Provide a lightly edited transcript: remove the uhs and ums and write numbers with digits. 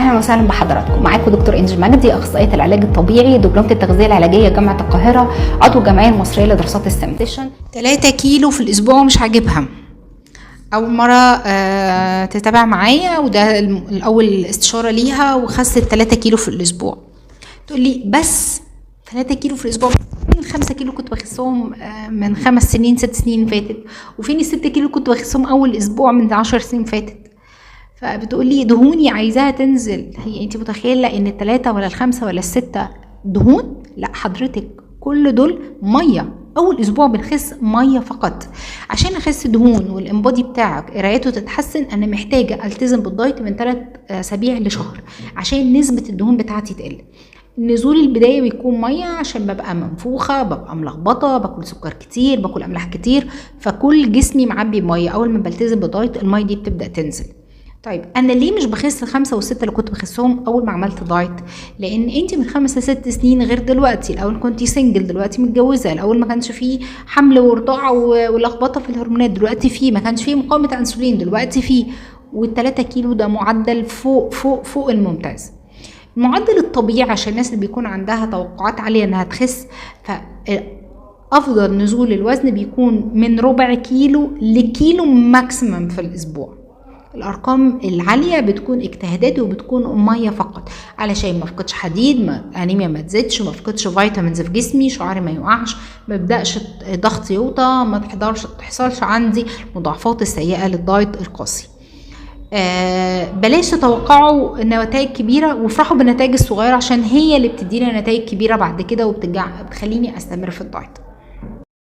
اهلا وسهلا بحضراتكم. معاكم دكتور انجي مجدي، اخصائية العلاج الطبيعي، دبلومه التغذية العلاجية جامعه القاهره، عضو الجمعية المصرية لدراسات السمنة. 3 كيلو في الاسبوع مش عاجبها. اول مرة تتابع معايا، وده الاول استشاره ليها، وخست 3 كيلو في الاسبوع. تقول لي بس 3 كيلو في الاسبوع؟ فين ال5 كيلو كنت بخسهم من 5 سنين 6 سنين فاتت؟ وفين ال6 كيلو كنت بخسهم اول اسبوع من 10 سنين فاتت؟ فبتقول لي دهوني عايزاها تنزل. هي انت متخيله ان ال3 ولا ال5 ولا ال6 دهون؟ لا حضرتك، كل دول مية. اول اسبوع بنخس مية فقط. عشان اخس دهون وال InBody بتاعك قرايته تتحسن، انا محتاجه التزم بالدايت من 3 اسابيع لشهر عشان نسبه الدهون بتاعتي تقل. نزول البداية بيكون مية عشان ببقى منفوخه، ببقى ملخبطة، باكل سكر كتير، باكل املاح كتير، فكل جسمي معبي مية. اول ما بلتزم بالدايت المية دي بتبدا تنزل. طيب انا ليه مش بخس ال5 وال6 اللي كنت بخسهم اول ما عملت دايت؟ لان انت من 5 ل6 سنين غير دلوقتي. الاول كنتي single، دلوقتي متجوزة. الاول ما كانش فيه حمل ورضاعه ولخبطه في الهرمونات، دلوقتي فيه. ما كانش فيه مقاومة انسولين، دلوقتي فيه. وال3 كيلو ده معدل فوق فوق فوق الممتاز. المعدل الطبيعي عشان الناس اللي بيكون عندها توقعات عالية انها تخس، ف افضل نزول الوزن بيكون من ربع كيلو لكيلو maximum في الاسبوع. الارقام العالية بتكون اجتهادات وبتكون مية فقط، علشان ما افقدش حديد، ما انيميا ما تزيدش، ما افقدش vitamins في جسمي، شعري ما يقعش، ما يبداش ضغط يوطى، ما تحصلش عندي المضاعفات السيئة للدايت القاسي. بلاش تتوقعوا نتائج كبيرة، وافرحوا بالنتائج الصغيرة عشان هي اللي بتدينا نتائج كبيرة بعد كده وبتخليني استمر في الدايت.